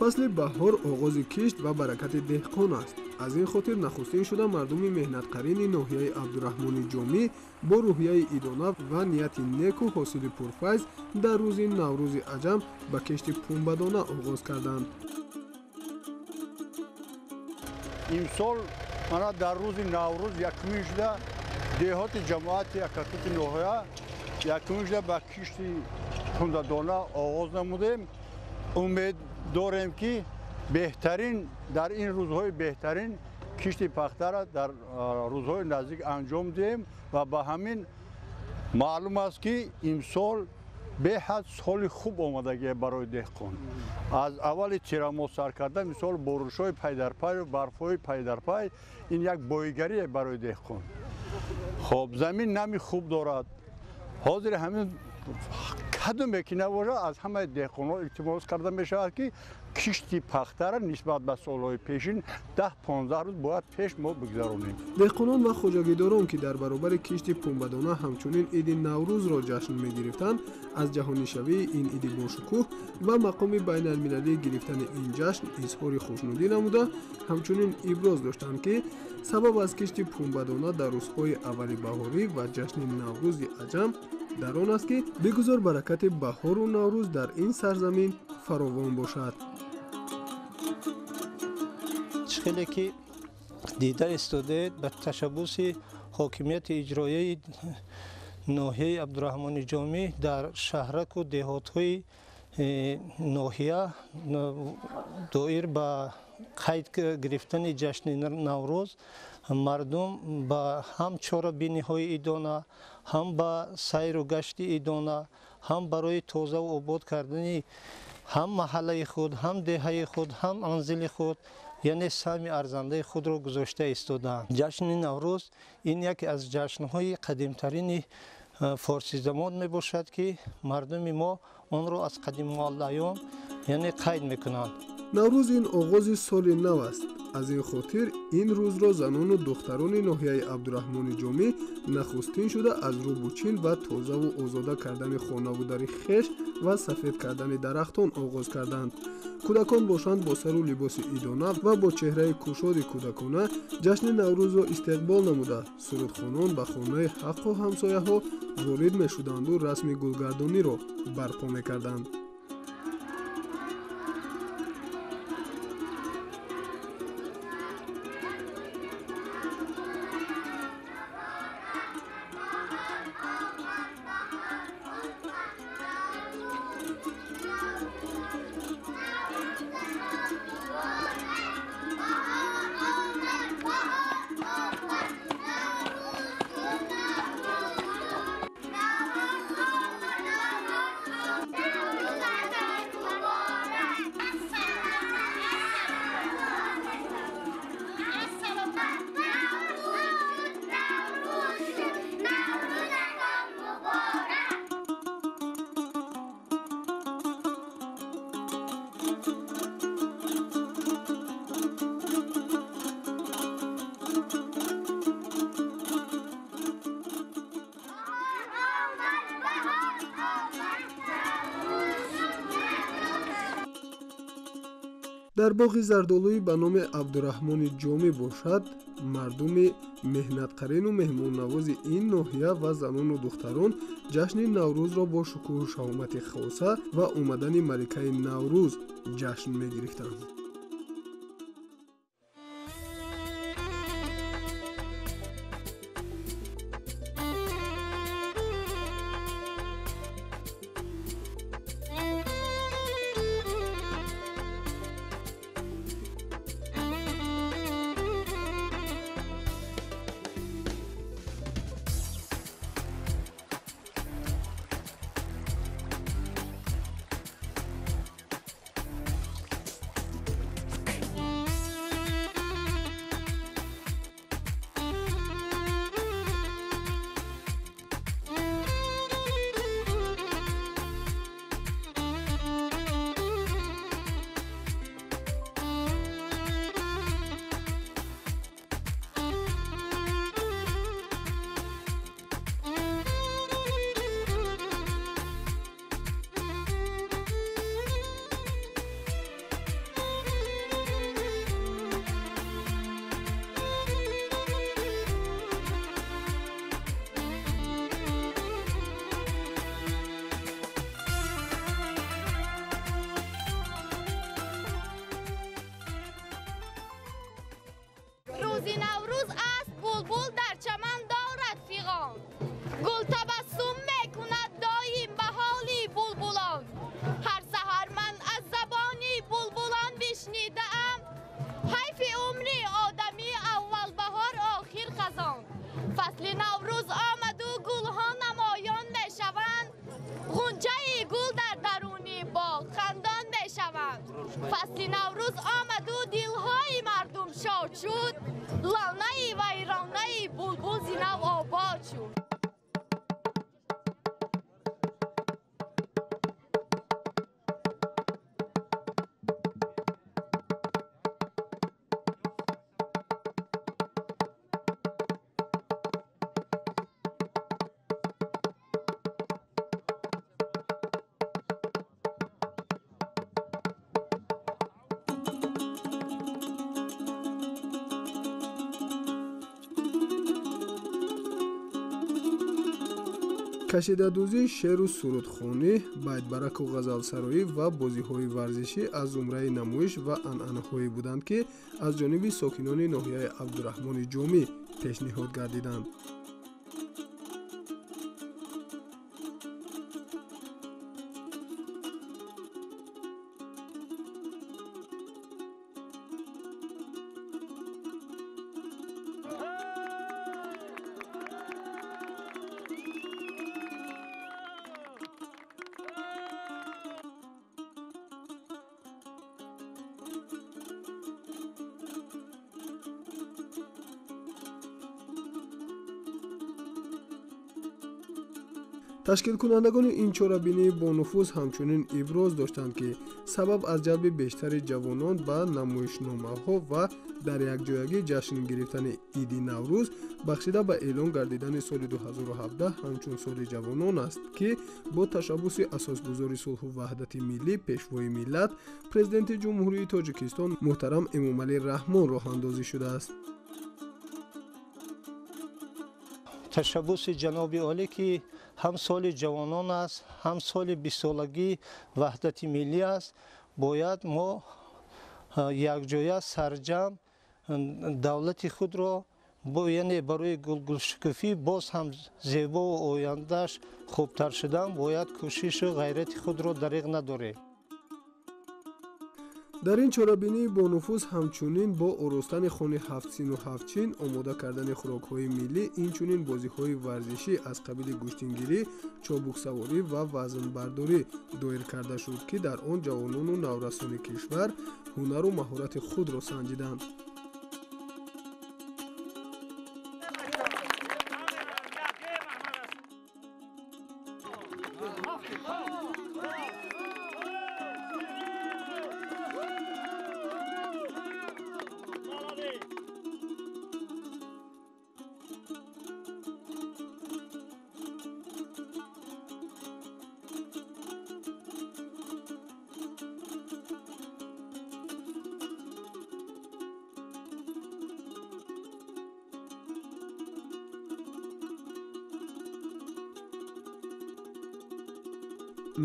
Фасли баҳор оғози кишт ва баракати деҳқон аст. Аз ин хотир нахустин шуда мардуми меҳнатқарини ноҳияи Абдураҳмони Ҷомӣ бо рӯҳияи идона ва нияти неку ҳосили пурфайз дар рӯзи Наврӯзи Аҷам ба кишти пунбадона оғоз карданд. Имсол мана дар рӯзи Наврӯз якумин шуда деҳоти ҷамоати Акатути ноҳия якумин шуда ба кишти пундадона оғоз намудем. Умед дорем, ки беҳтарин дар ин рӯзҳои беҳтарин кишти пахтара дар рӯзҳои наздик анҷом диҳем ва ба ҳамин маълум аст, ки имсол беҳад соли хуб омадагие барои деҳқон. Аз аввали тирамоҳ сар карда, мисол, боришҳои пайдарпай, барфҳои пайдарпай, ин як боигарие барои деҳқон. Хоб, замин нами хуб дорад. Ҳозир ҳамин кадоме ки набошад, аз ҳамаи деҳқонҳо илтимос карда мешавад, ки кишти пахтара нисбат ба солҳои пешин 10-15 рӯз бояд пеш мо бигзаронем. Деҳқонон ва хоҷагидорон, ки дар баробари кишти пунбадона ҳамчунин иди Наврӯзро ҷашн мегирифтанд, аз ҷаҳонишавии ин иди бошукӯҳ ва мақоми байналмилалӣ гирифтани ин ҷашн изҳори хушнудӣ намуда, ҳамчунин иброз доштанд, ки сабаб аз кишти пунбадона дар рӯзҳои аввали баҳорӣ ва ҷашни Наврӯзи Аҷам дар он аст, ки бигузор баракати баҳору Наврӯз дар ин сарзамин фаровон бошад. Чӣ хеле ки дида истодаед, ба ташаббуси ҳокимияти иҷроияи ноҳияи Абдураҳмони Ҷомӣ дар шаҳраку деҳотҳои ноҳия доир ба қайд гирифтани ҷашни Наврӯз мардум ба ҳам чорабиниҳои идона, ҳам ба сайру гашти идона, ҳам барои тозаву обод кардани ҳам маҳаллаи худ, ҳам деҳаи худ, ҳам манзили худ, яъне саҳми арзандаи худро гузошта истодаанд. Ҷашни Наврӯз ин яке аз ҷашнҳои қадимтарини форсизамон мебошад, ки мардуми мо онро аз қадимулайём яъне қайд мекунанд. Наврӯз ин оғози соли нав аст. Аз ин хотир ин рӯзро занону духтарони ноҳияи Абдураҳмони Ҷомӣ нахустин шуда аз рӯбучин ва тозаву озода кардани хонаву дари хеш ва сафед кардани дарахтон оғоз карданд. Кӯдакон бошанд, бо сару либоси идона ва бо чеҳраи кушоди кӯдакона ҷашни Наврӯзро истиқбол намуда, сурудхонон ба хонаи ҳаққу ҳамсояҳо ворид мешуданду расми гулгардониро барпо мекарданд. Дар боғи зардолуӣ ба номи Абдураҳмони Ҷомӣ бошад, мардуми меҳнатқарину меҳмоннавози ин ноҳия ва занону духтарон ҷашни Наврӯзро бо шукӯҳу шаҳомати хоса ва омадани маликаи Наврӯз ҷашн мегирифтанд. Фасли Наврӯз аст, булбул дар чаман дорад фиғон. Гул табассум мекунад доим ба ҳоли булбулон. Ҳар саҳар ман аз забони булбулон бишнидаам, ҳайфи умри одамӣ аввал баҳор, охир хазон. Фасли Наврӯз омаду гулҳо намоён мешаванд, ғунчаи гул дар даруни боғ хандон мешаванд. Фасли Наврӯз омаду дилҳои мардум шод шуд, лонаи вайронаи булбул зи нав обод шуд. Кашидадӯзӣ, шеру сурудхонӣ, байтбараку ғазалсароӣ ва бозиҳои варзишӣ аз зумраи намоиш ва анъанаҳое буданд, ки аз ҷониби сокинони ноҳияи Абдураҳмони Ҷомӣ пешниҳод гардиданд. Ташкилкунандагони ин чорабинии бонуфуз ҳамчунин иброз доштанд, ки сабаб аз ҷалби бештари ҷавонон ба намоишномаҳо ва дар якҷоягӣ ҷашн гирифтани иди Наврӯз бахшида ба эълон гардидани соли 2017 ҳамчун соли ҷавонон аст, ки бо ташаббуси асосгузори сулҳу ваҳдати миллӣ, пешвои миллат, Президенти Ҷумҳурии Тоҷикистон муҳтарам Эмомалӣ Раҳмон роҳандозӣ шудааст. Ташаббуси ҷаноби олӣ, ки ҳам соли ҷавонон аст, ҳам соли бистсолагии ваҳдати миллӣ аст, бояд мо якҷоя сарҷамъ давлати худро, яъне барои гулгулшукуфӣ боз ҳам зебову ояндааш хубтар шудан бояд кӯшишу ғайрати худро дариғ надорем. Дар ин чорабинии бонуфуз ҳамчунин бо оростани хони ҳафтсину ҳафтчин, омода кардани хӯрокҳои миллӣ, инчунин бозиҳои варзишӣ аз қабили гӯштингирӣ, чобуксаворӣ ва вазнбардорӣ доир карда шуд, ки дар он ҷавонону наврасони кишвар ҳунару маҳорати худро санҷиданд.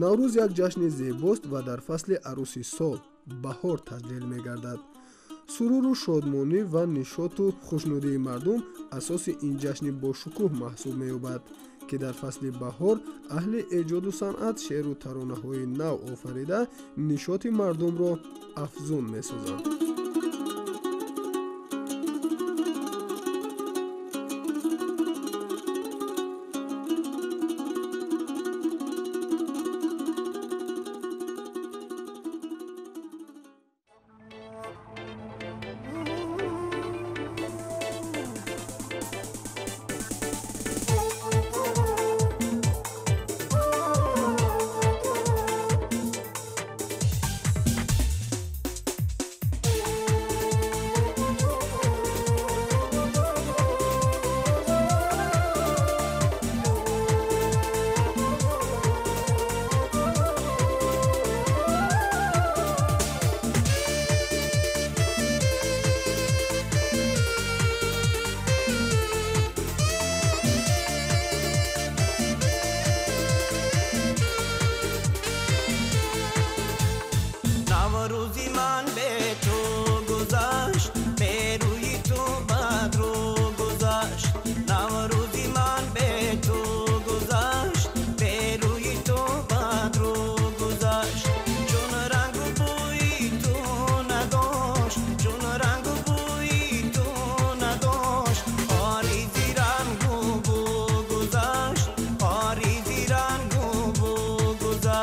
Наврӯз як ҷашни зебост ва дар фасли аруси сол баҳор таҷлил мегардад. Суруру шодмонӣ ва нишоту хушнудии мардум асоси ин ҷашни бошукӯҳ маҳсуб меёбад, ки дар фасли баҳор аҳли эҷоду санъат шеъру таронаҳои нав офарида нишоти мардумро афзун месозанд.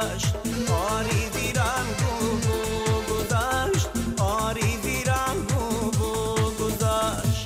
گذشت، آری زیرنگ و بو گذشت، آری زیرنگ و بو گذشت.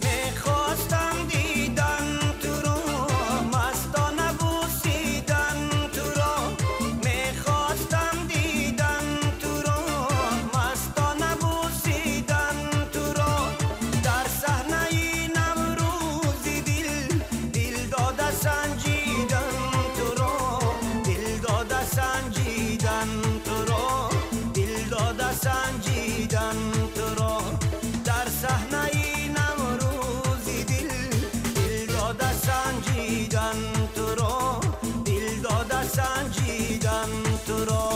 میخواستم دیدن تو رو، مستانه بوسیدن تو رو، میخواستم دیدن تو رو، مستانه بوسیدن تو رو، در صحنه نوروزی دل، دل داده سنجیدن تو رو، دل داده سنجیدن تو رو، دل داده سنجیدن تو رو، در صحنه نوروزی دل، دل داده سنجیدن تو رو، دل داده سنجیدن تو رو.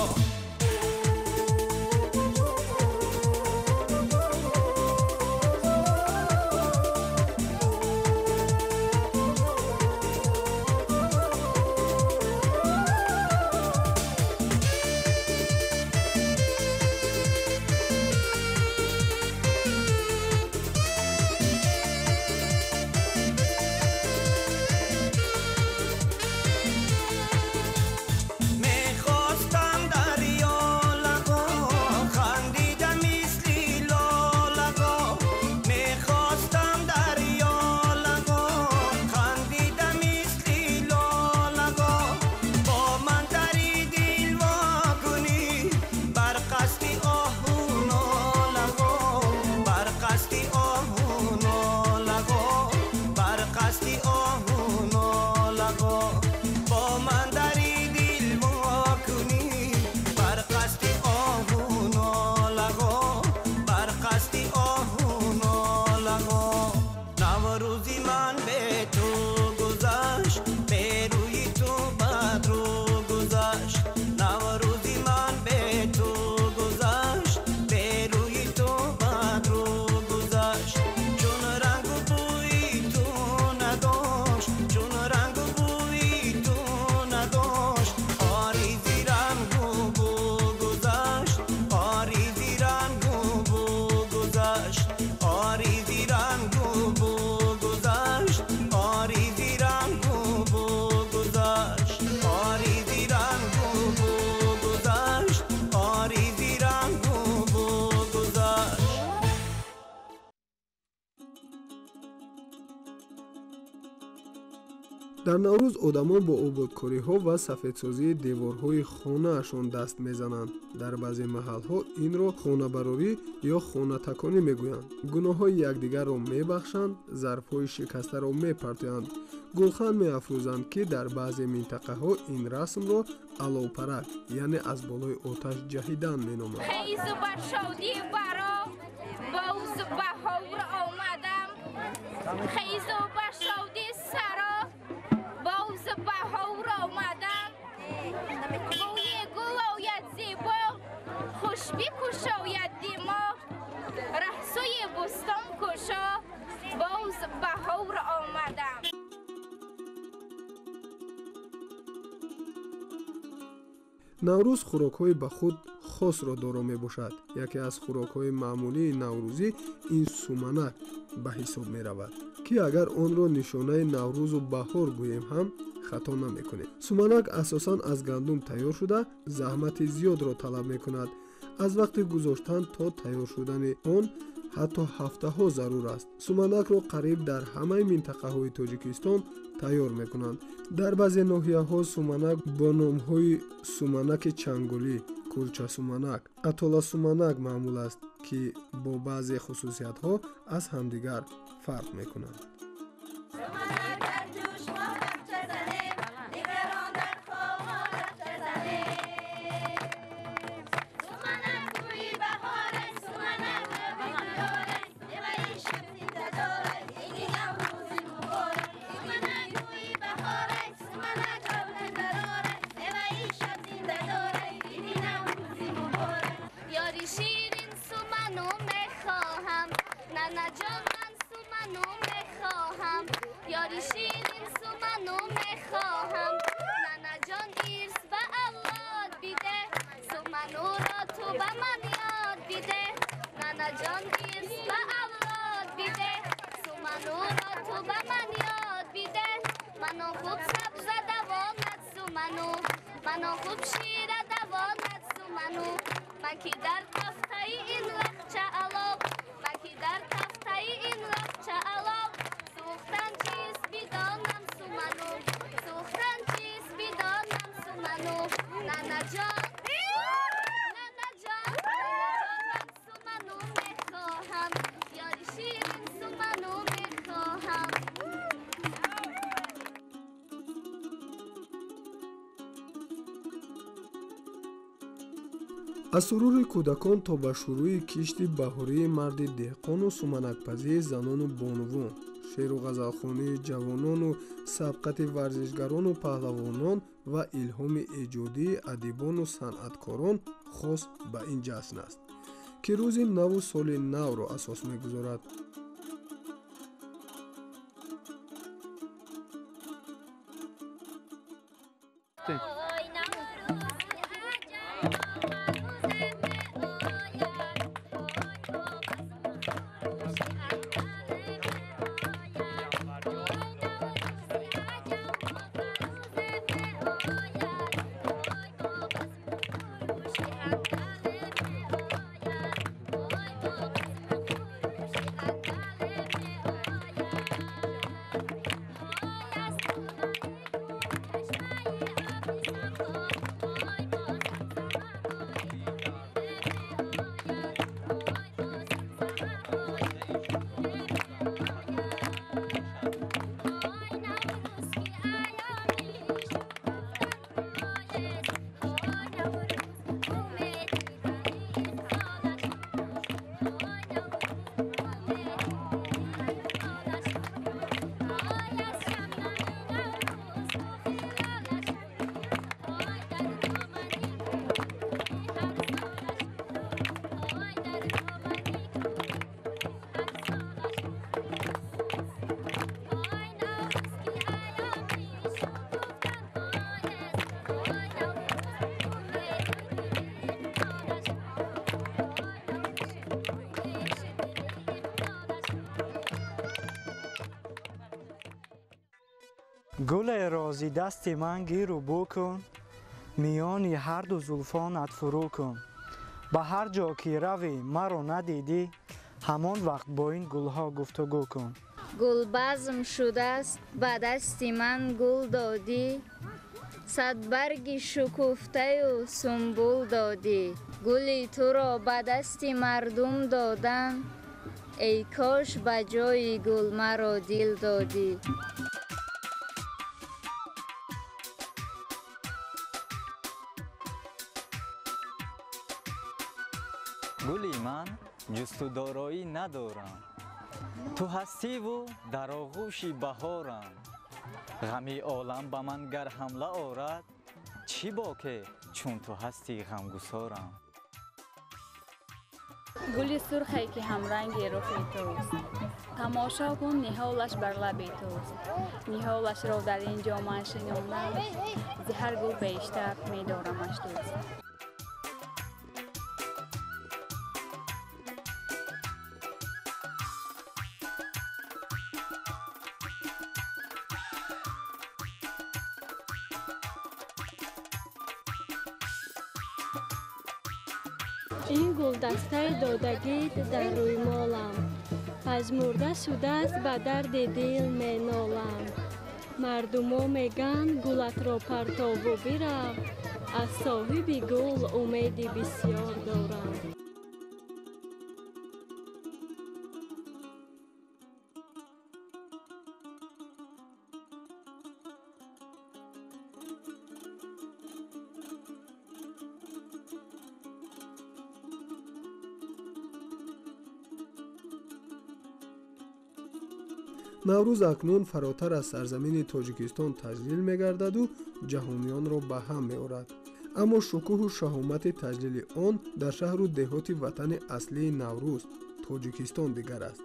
میخواستم دریا لگو، خندیده مثل لالگو، میخواستم دریا لگو، خندیده مثل لالگو، با من دری دل وا کنی، بر قصد آه و نالگو، بر قصد آه و نالگو، بر قصد آه و نالگو، با من دری دل وا کنی، بر قصد آه و نالگو، بر قصد آه و نالگو. نوروزی من به تو گذشت، به روی تو بد رو گذشت، نوروزی من به تو گذشت، به روی تو بد رو گذشت، چون رنگ و بوی تو نداشت، چون رنگ و بوی تو نداشت، آری زیرنگ و بو گذشت، آری زیرنگ و بو گذشت، آری زیرنگ و بو گذشت، آری زیرنگ و بو گذشت، آری زیرنگ و بو گذشت، آری زیرنگ و بو گذشت. Дар Наврӯз одамон бо ободкориҳо ва сафедсозии деворҳои хонаашон даст мезананд. Дар баъзе маҳалҳо инро хонабарорӣ ё хонатаконӣ мегӯянд. Гуноҳҳои якдигарро мебахшанд, зарфҳои шикастаро мепартоянд, гулхан меафрӯзанд, ки дар баъзе минтақаҳо ин расмро аловпарак, яъне аз болои оташ ҷаҳидан меноманд. Хезу ба шодӣ баро, боз баҳор омадам, хезу ба шодӣ саро, боз баҳор омадам, бӯи гул ояд зебо, хуш бикушояд димоғ, раҳсӯи бӯстон кушо, боз баҳор омадам. Наврӯз хӯрокҳои ба худ хосро доро мебошад. Яке аз хӯрокҳои маъмулии наврӯзӣ ин суманак ба ҳисоб меравад, ки агар онро нишонаи наврӯзу баҳор гӯем ҳам хато намекунем. Суманак асосан аз гандум тайёр шуда, заҳмати зиёдро талаб мекунад. Аз вақти гузоштан то тайёр шудани он ҳатто ҳафтаҳо зарур аст. Суманакро қариб дар ҳамаи минтақаҳои Тоҷикистон тайёр мекунанд. Дар баъзе ноҳияҳо суманак бо номҳои суманаки чангулӣ, кулчасуманак, атоласуманак маъмул аст, ки бо баъзе хусусиятҳо аз ҳамдигар фарқ мекунанд. Суманак дар ҷӯш мо лабча занем, дигарон дар хоб мо лабча занем. Суманак бӯи баҳор аст, суманак лаби диёр аст, меваи шаб зиндадор аст, иди Наврӯзи муборак. Суманак бӯи баҳор аст, суманак лаби диёр аст, меваи шаб зиндадор аст, иди Наврӯзи муборак. Ширин суману мехоҳам, нанаҷон ман суману мехоҳам, ёри ширин суману мехоҳам, нанаҷон ирс ба авлод биде, сумануро ту ба ман ёд биде, нанаҷон ирс ба авлод биде, сумануро ту ба ман ёд биде, ману хуб сабза давонад суману, ману хуб шира давонад суману, ман ки дар тафтаи ин лахча алов, ман ки дар тафтаи ин лахча алов, сӯхтан чист бидонам суману, сӯхтан чист бидонам суману, нанаҷон, нанаҷон, нанаҷон ман суману мехоҳам, ёри ширин суману мехоҳам. Аз сурури кӯдакон то ба шурӯи кишти баҳории марди деҳқону суманакпазии занону бонувон, шеру ғазалхонии ҷавонону сабқати варзишгарону паҳлавонон ва илҳоми эҷодии адибону санъаткорон хос ба ин ҷашн аст, ки рӯзи наву соли навро асос мегузорад. Гуле рози дасти ман гиру букун, миёни ҳарду зулфонат фурӯ кун. Ба ҳар ҷо ки равӣ маро надидӣ, ҳамон вақт бо ин гулҳо гуфтугӯ кун. Гулбазм шудааст ба дасти ман гул додӣ, садбарги шукуфтаю сумбул додӣ. Гули туро ба дасти мардум додам, эй кош ба ҷои гул маро дил додӣ. Гули ман ҷусту дороӣ надорам, ту ҳастиву дар оғӯши баҳорам. Ғами олам ба ман гар ҳамла орад, чӣ боке чун ту ҳастӣ ғамгусорам. Гули сурхе ки ҳамранги рухи туст, тамошо кун ниҳолаш бар лаби туст. Ниҳолашро дар ин ҷо ман шинонам, зи ҳар гул бештар медорамаш дӯст. Ин гулдастаи додагит дар рӯймолам, пажмурда шудааст ба дарди дил менолам. Мардумо мегӯянд гулатро партову бирав, аз соҳиби гул умеди бисёр дорам. Наврӯз акнун фаротар аз сарзамини Тоҷикистон таҷлил мегардаду ҷаҳониёнро ба ҳам меорад. Аммо шукӯҳу шаҳомати таҷлили он дар шаҳру деҳоти ватани аслии Наврӯз, Тоҷикистон, дигар аст.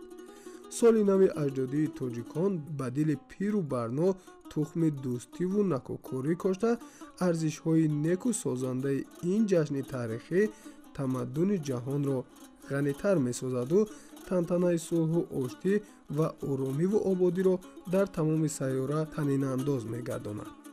Соли нави аҷдодии тоҷикон ба дили пиру барно тухми дӯстиву накӯкорӣ кошта, арзишҳои неку созандаи ин ҷашни таърихӣ тамаддуни ҷаҳонро ғанитар месозаду тантанаи сулҳу оштӣ ва оромиву ободиро дар тамоми сайёра танинандоз мегардонад.